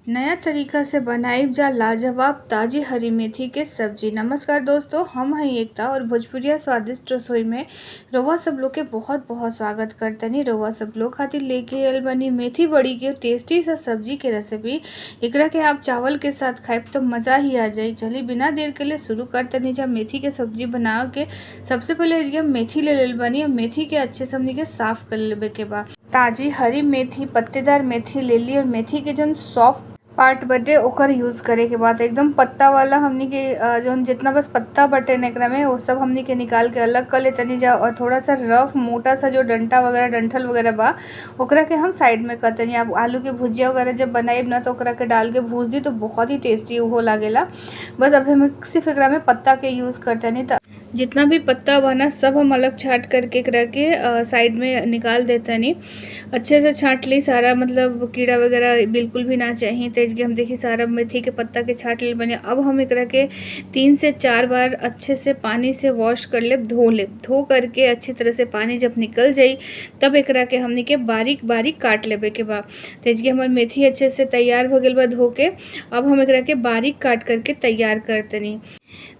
नया तरीका से बनाइब जा लाजवाब ताज़ी हरी मेथी के सब्जी। नमस्कार दोस्तों, हम हैं एकता और भोजपुरिया स्वादिष्ट रसोई में रउआ सब लोग के बहुत बहुत स्वागत करतनी। रउआ सब लोग खातिर लेके आयल बनी मेथी बड़ी के टेस्टी सा सब्जी के रेसिपी। एकरा के आप चावल के साथ खाइब तो मज़ा ही आ जाई। चलिए बिना देर के लिए शुरू करतनी जा मेथी के सब्जी बना के। सबसे पहले हम मेथी ले लेल बनी और मेथी के अच्छे से हमनी के साफ़ कर लेबे के बा। ताज़ी हरी मेथी, पत्तेदार मेथी ले ली और मेथी के जौन सॉफ्ट पार्ट बटे ओकर यूज़ करे के बाद एकदम पत्ता वाला हमनी के जौन जितना बस पत्ता बटे न एकरा में वो सब हमनी के निकाल के अलग कर लेतनी जा। और थोड़ा सा रफ मोटा सा जो डंटा वगैरह डंठल वगैरह बा ओकरा के हम साइड में करतनी। आप आलू के भुजिया वगैरह जब बनाइब ना तो ओकरा के डाल के भूज दी तो बहुत ही टेस्टी उहो लागेला। बस अब हम सिर्फ एकरा में पत्ता के यूज़ करतनी। त जितना भी पत्ता बा ना सब हम अलग छाँट करके एकरा के साइड में निकाल देतनी। अच्छे से छाँट ली सारा, मतलब कीड़ा वगैरह बिल्कुल भी ना चाहिए। तेज के हम देखी सारा मेथी के पत्ता के छाँट ले बने। अब हम एकरा के 3 से 4 बार अच्छे से पानी से वॉश कर लेब, धो लेब। धो करके अच्छी तरह से पानी जब निकल जाई तब एकरा के हमनी के बारीक बारीक काट लेबे के बा। तेज के हमार मेथी अच्छे से तैयार हो गेल बा धो के। अब हम एकरा के बारीक काट करके तैयार करतनी।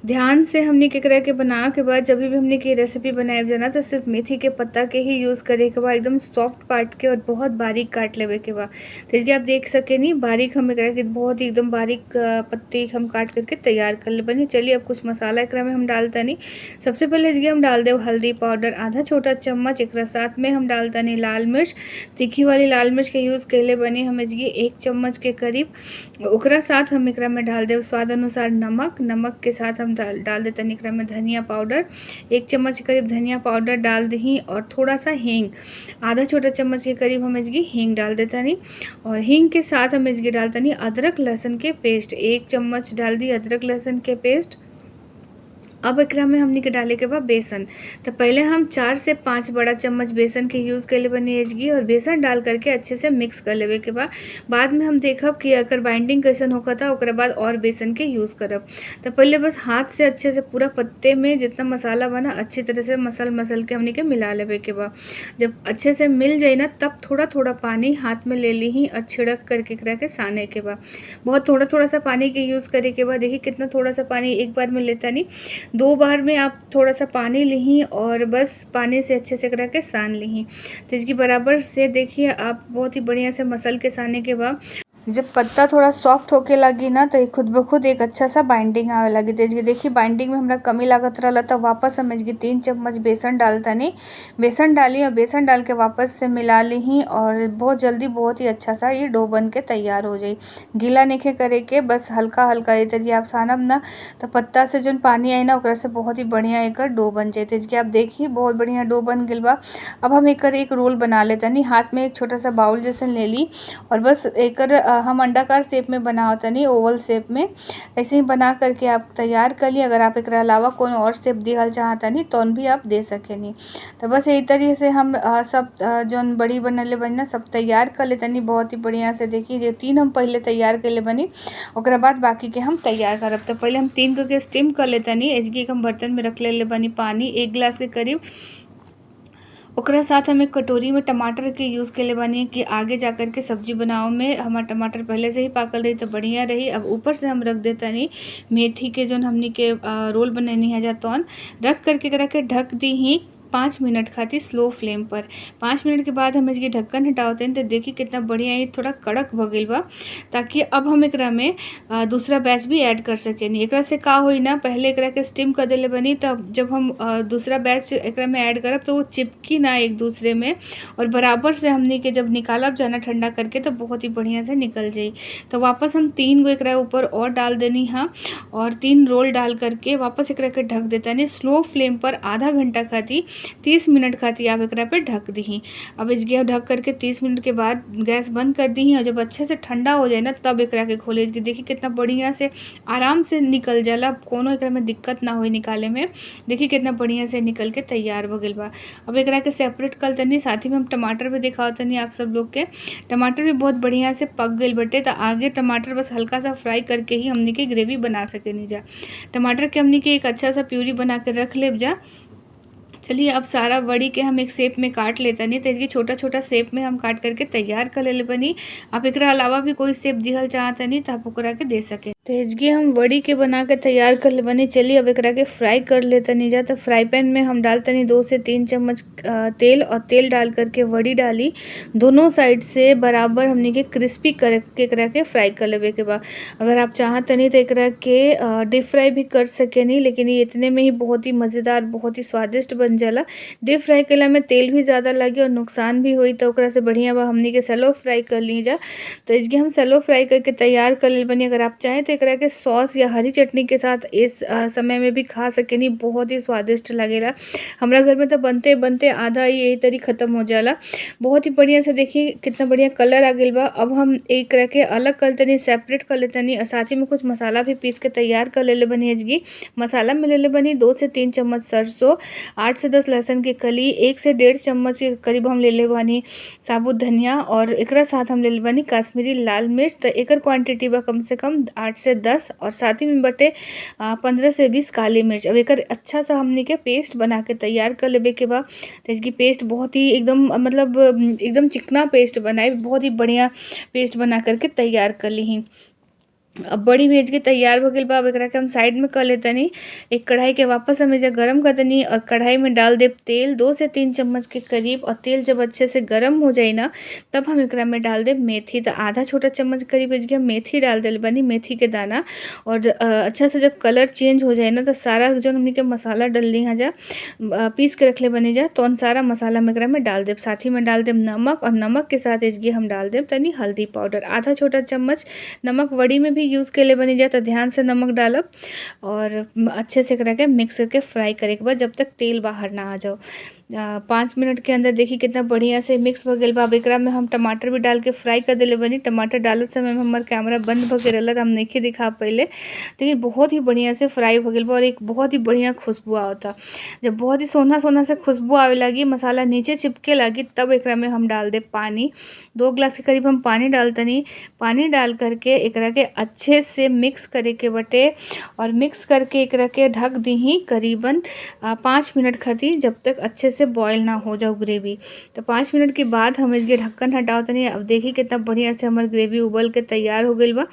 ध्यान से हमनी के एकरा के बना के बाद जब भी हमनी के रेसिपी बनाए जाना तो सिर्फ मेथी के पत्ता के ही यूज़ करे के बा, एकदम सॉफ्ट पार्ट के और बहुत बारीक काट लेवे के बा। तो इसके आप देख सकेनी बारीक हम एकरा के बहुत ही एकदम बारीक पत्ते हम काट करके तैयार कर ले बनी। चलिए अब कुछ मसाला एकरा में हम डालतनी। सबसे पहले इसके हम डाल देव हल्दी पाउडर आधा छोटा चम्मच। एकरा साथ में हम डालतनी लाल मिर्च, तीखी वाली लाल मिर्च के यूज़ कैले बनी हम इसके 1 चम्मच के करीब। ओकरा साथ हम एकरा में डाल देव स्वाद अनुसार नमक। नमक के साथ हम डाल देतनी एकरा में धनिया पाउडर 1 चम्मच के करीब धनिया पाउडर डाल दही। और थोड़ा सा हींग आधा छोटा चम्मच के करीब हम इसकी हींग डाल देतनी। और हींग के साथ हम इसकी डालतनी अदरक लहसुन के पेस्ट 1 चम्मच डाल दी अदरक लहसुन के पेस्ट। अब एकरा में हमनी के डाले के बा बेसन। तो पहले हम 4 से 5 बड़ा चम्मच बेसन के यूज़ कर ले बनी एजगी और बेसन डाल करके अच्छे से मिक्स कर लेवे के बा। बाद में हम देखब कि अगर बाइंडिंग कैसन होखता ओकरा बाद और बेसन के यूज़ करब। तो पहले बस हाथ से अच्छे से पूरा पत्ते में जितना मसाला बना अच्छी तरह से मसल मसल के हमनी के मिला लेवे के बा। जब अच्छे से मिल जाए ना तब थोड़ा थोड़ा पानी हाथ में ले ली और छिड़क करके एकरा के साने के बा। बहुत थोड़ा थोड़ा सा पानी के यूज़ करे के बाद देखिए कितना थोड़ा सा पानी एक बार में लेता नहीं, 2 बार में आप थोड़ा सा पानी लीही और बस पानी से अच्छे से करा के सान लीही। तो इसकी बराबर से देखिए आप बहुत ही बढ़िया से मसल के साने के बाद जब पत्ता थोड़ा सॉफ्ट होके लगी ना तो खुद ब खुद एक अच्छा सा बाइंडिंग आवे लगी। तो इसके देखिए बाइंडिंग में हमरा कमी लागत रहला तो वापस हम इसके 3 चम्मच बेसन डालतनी। बेसन डाली और बेसन डाल के वापस से मिला ली और बहुत जल्दी बहुत ही अच्छा सा ये डो बन के तैयार हो जाई। गीला नहीं करे के, बस हल्का हल्का ये तरी आप सानब ना तो पत्ता से जो पानी आई ना ओकरा से बहुत ही बढ़िया एक डो बन जाए। तो इसके आप देखिए बहुत बढ़िया डो बन गइल बा। अब हम एक रोल बना लेतनी। हाथ में एक छोटा सा बाउल जैसे ले ली और बस एक हम अंडाकार शेप में बनावतनी, ओवल शेप में ऐसे ही बना करके आप तैयार कर ली। अगर आप एकरा अलावा कोनो और शेप दिहल चाहतनी तो भी आप दे सकेनी। तो बस यही तरीके से हम सब जौन बड़ी बनले बनी ना सब तैयार कर लेतनी बहुत ही बढ़िया से। देखिए जो 3 हम पहले तैयार कर ले बनी ओकरा बाद बाकी के हम तैयार करब। तो पहले हम 3 के स्टीम कर लेतनी। एजगी एक हम बर्तन में रख ले बनी पानी 1 गिलास के करीब। ओकरा साथ हम एक कटोरी में टमाटर के यूज़ के लिए बनी कि आगे जा कर के सब्जी बनाओ में हमार टमाटर पहले से ही पाकल रही तो बढ़िया रही। अब ऊपर से हम रख देता नहीं मेथी के जो हमनी के रोल बनैनी है जा तौन रख करके एकरा के ढक दी ही 5 मिनट खातिर स्लो फ्लेम पर। 5 मिनट के बाद हम इसके ढक्कन हटावते हैं तो देखिए कितना बढ़िया ये थोड़ा कड़क हो गइल बा, ताकि अब हम एकरा में दूसरा बैच भी ऐड कर सकेनी। एकरा से का होई ना, पहले एकरा के स्टीम कर देले बनी तब जब हम दूसरा बैच एकरा में ऐड करब तो वो चिपकी ना एक दूसरे में और बराबर से हमनी के जब निकालब जाना ठंडा करके तो बहुत ही बढ़िया से निकल जाई। तो वापस हम 3 गो एकरा ऊपर और डाल देनी हाँ और 3 रोल डाल करके वापस एकरा के ढक देता नहीं स्लो फ्लेम पर आधा घंटा खातिर 30 मिनट खातिर आप एकरा पे ढक दही। अब इसके ढक करके 30 मिनट के बाद गैस बंद कर दी और जब अच्छे से ठंडा हो जाए ना तब एकरा के खोले। इसके देखिए कितना बढ़िया से आराम से निकल जाला, कोनो एकरा में दिक्कत ना होई निकाले में। देखिए कितना बढ़िया से निकल के तैयार हो गइल बा। अब एकरा के सेपरेट कर तनी। साथ ही में हम टमाटर भी दिखावतनी आप सब लोग के। टमाटर भी बहुत बढ़िया से पक गइल बटे, तो आगे टमाटर बस हल्का सा फ्राई करके ही हमनी के ग्रेवी बना सकेनी जा। टमाटर के हमनी के एक अच्छा सा प्यूरी बना के रख लेब जा। चलिए अब सारा वड़ी के हम एक शेप में काट लेतनी। तो इसके छोटा छोटा शेप में हम काट करके तैयार कर लेले बनी। आप एकरा अलावा भी कोई शेप दिहल चाहतनी तो आप ओकरा के दे सके। तो एजगी हम वड़ी के बना के तैयार कर ले बनी। चलिए अब एकरा के फ्राई कर लेतनी जा। तो फ्राई पैन में हम डालतनी 2 से 3 चम्मच तेल और तेल डाल करके वड़ी डाली। दोनों साइड से बराबर हमनी के क्रिस्पी करके एकरा के फ्राई कर लेवे के बा। अगर आप चाहतनी तो एकरा के डीप फ्राई भी कर सकेनी, लेकिन ये इतने में ही बहुत ही मज़ेदार, बहुत ही स्वादिष्ट बन जाला। डीप फ्राई कला में तेल भी ज़्यादा लगी और नुकसान भी होई, तो ओकरा से बढ़िया बा हमनी के सैलो फ्राई कर ली जा। तो इसके हम सैलो फ्राई करके तैयार कर ले बनी। अगर आप चाहें तो एकरा के सॉस या हरी चटनी के साथ इस समय में भी खा सकेनी, बहुत ही स्वादिष्ट लगेला। हमरा घर में तो बनते बनते आधा ही यही तरी ख़त्म हो जाला। बहुत ही बढ़िया से देखिए कितना बढ़िया कलर आ गइल बा। अब हम एकरा के अलग कर तनी, सेपरेट कर लेतनी और साथ ही में कुछ मसाला भी पीस के तैयार कर लेले बनी। एजगी मसाला में लेले बनी 2 से 3 चम्मच सरसों, 8 से 10 लहसुन के कली, 1 से 1.5 चम्मच के करीब हम लेले बनी साबुत धनिया और एकरा साथ हम लेले बनी कश्मीरी लाल मिर्च। तो एकर क्वांटिटी बा कम से कम 8 से 10 और साथ ही में बटे 15 से 20 काली मिर्च। अब एकर अच्छा सा हमनी के पेस्ट बना के तैयार कर लेबे के बा। तो इसकी पेस्ट बहुत ही एकदम मतलब एकदम चिकना पेस्ट बनाई, बहुत ही बढ़िया पेस्ट बना करके तैयार कर ली। अब बड़ी भेज के तैयार हो गइल बा। अब एकरा के हम साइड में कर लेतनी। एक कढ़ाई के वापस हम एजा गरम कर देनी और कढ़ाई में डाल देब तेल 2 से 3 चम्मच के करीब। और तेल जब अच्छे से गरम हो जाए ना तब हम एकरा में डाल देब मेथी। तो आधा छोटा चम्मच करीब एजके हम मेथी डाल देल बनी, मेथी के दाना। और अच्छा से जब कलर चेंज हो जाए ना तो सारा जो हमनी के मसाला डलनी है जा पीस के रखले बनी जा तो सारा मसाला हम एकरा में डाल देब। साथ ही में डाल देब नमक और नमक के साथ एजके हम डाल देब तनी हल्दी पाउडर, आधा छोटा चम्मच नमक। वड़ी में भी यूज़ के लिए बनी जाए तो ध्यान से नमक डालब और अच्छे से एकरा के मिक्स करके फ्राई करे के बाद जब तक तेल बाहर ना आ जाओ। 5 मिनट के अंदर देखी कितना बढ़िया से मिक्स हो गइल बा। अब एकरा में हम टमाटर भी डाल के फ्राई कर देले बनी। टमाटर डालत समय में हमार कैमरा बंद हो गइल रहल, हम नहीं दिखा पइले, लेकिन बहुत ही बढ़िया से फ्राई हो गइल बा और एक बहुत ही बढ़िया खुशबू आवता। जब बहुत ही सोना सोना से खुशबू आवे लगी, मसाला नीचे चिपके लगी, तब एकरा में हम डाल दे पानी। 2 ग्लास के करीब हम पानी डालतनी। पानी डाल करके एकरा के अच्छे से मिक्स करे के बटे और मिक्स करके एकरा के ढक दीही करीबन 5 मिनट खातिर, जब तक अच्छे से बॉयल ना हो जाओ ग्रेवी। तो 5 मिनट के बाद हम इसके ढक्कन हटाओ तनी। अब देखी कितना बढ़िया से हमार ग्रेवी उबल के तैयार हो गइल बा।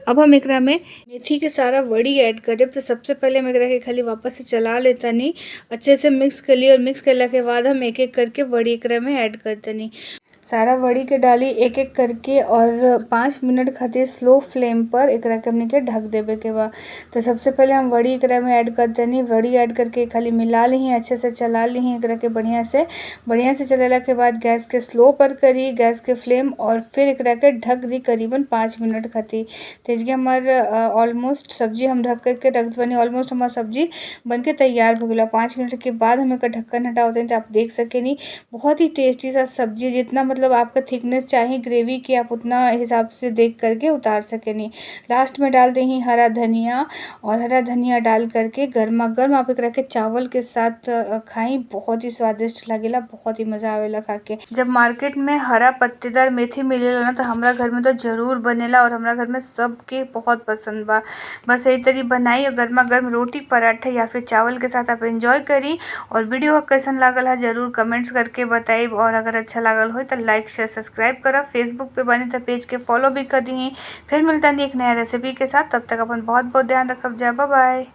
अब हम एकरा में मेथी के सारा वड़ी ऐड कर देब। तो सबसे पहले हम एकरा के खाली वापस से चला लेतनी, अच्छे से मिक्स कर ली और मिक्स करला के बाद हम एक एक करके वड़ी एकरा में ऐड कर तनी। सारा वड़ी के डाली एक एक करके और 5 मिनट खातिर स्लो फ्लेम पर एकरा के हमनी के ढक देवे के बा। तो सबसे पहले हम वड़ी एकरा में ऐड कर देनी। वड़ी ऐड करके खाली मिला ली, अच्छे से चला ली एकरा के बढ़िया से चलाला के बाद गैस के स्लो पर करी गैस के फ्लेम और फिर एकरा के ढक दी करीबन 5 मिनट खातिर। तो इसके हमार ऑलमोस्ट सब्जी हम ढक करके रख बनी। ऑलमोस्ट हमार सब्जी बन के तैयार हो गया। 5 मिनट के बाद हम एकर ढक्कन हटावत तो आप देख सकेनी बहुत ही टेस्टी सा सब्जी। जितना मतलब आपका थिकनेस चाहिए ग्रेवी के आप उतना हिसाब से देख करके उतार सकेनी। लास्ट में डाल दें हरा धनिया और हरा धनिया डाल करके गर्मा गर्म आप एकरा के चावल के साथ खाई, बहुत ही स्वादिष्ट लगेला, बहुत ही मज़ा आवेला खा के। जब मार्केट में हरा पत्तेदार मेथी मिलेला ना तो हमरा घर में तो ज़रूर बनेला और हमरा घर में सबके बहुत पसंद बा। बस यही तरी बनाई और गर्मा गर्म रोटी पराठे या फिर चावल के साथ आप एंजॉय करी। और वीडियो कैसन लागल है ज़रूर कमेंट्स करके बताइब और अगर अच्छा लागल हो तो लाइक शेयर सब्सक्राइब करब। फेसबुक पे बने तो पेज के फॉलो भी कर दी। फिर मिलता नहीं एक नया रेसिपी के साथ, तब तक अपन बहुत बहुत ध्यान रखब। जा बाय बाय।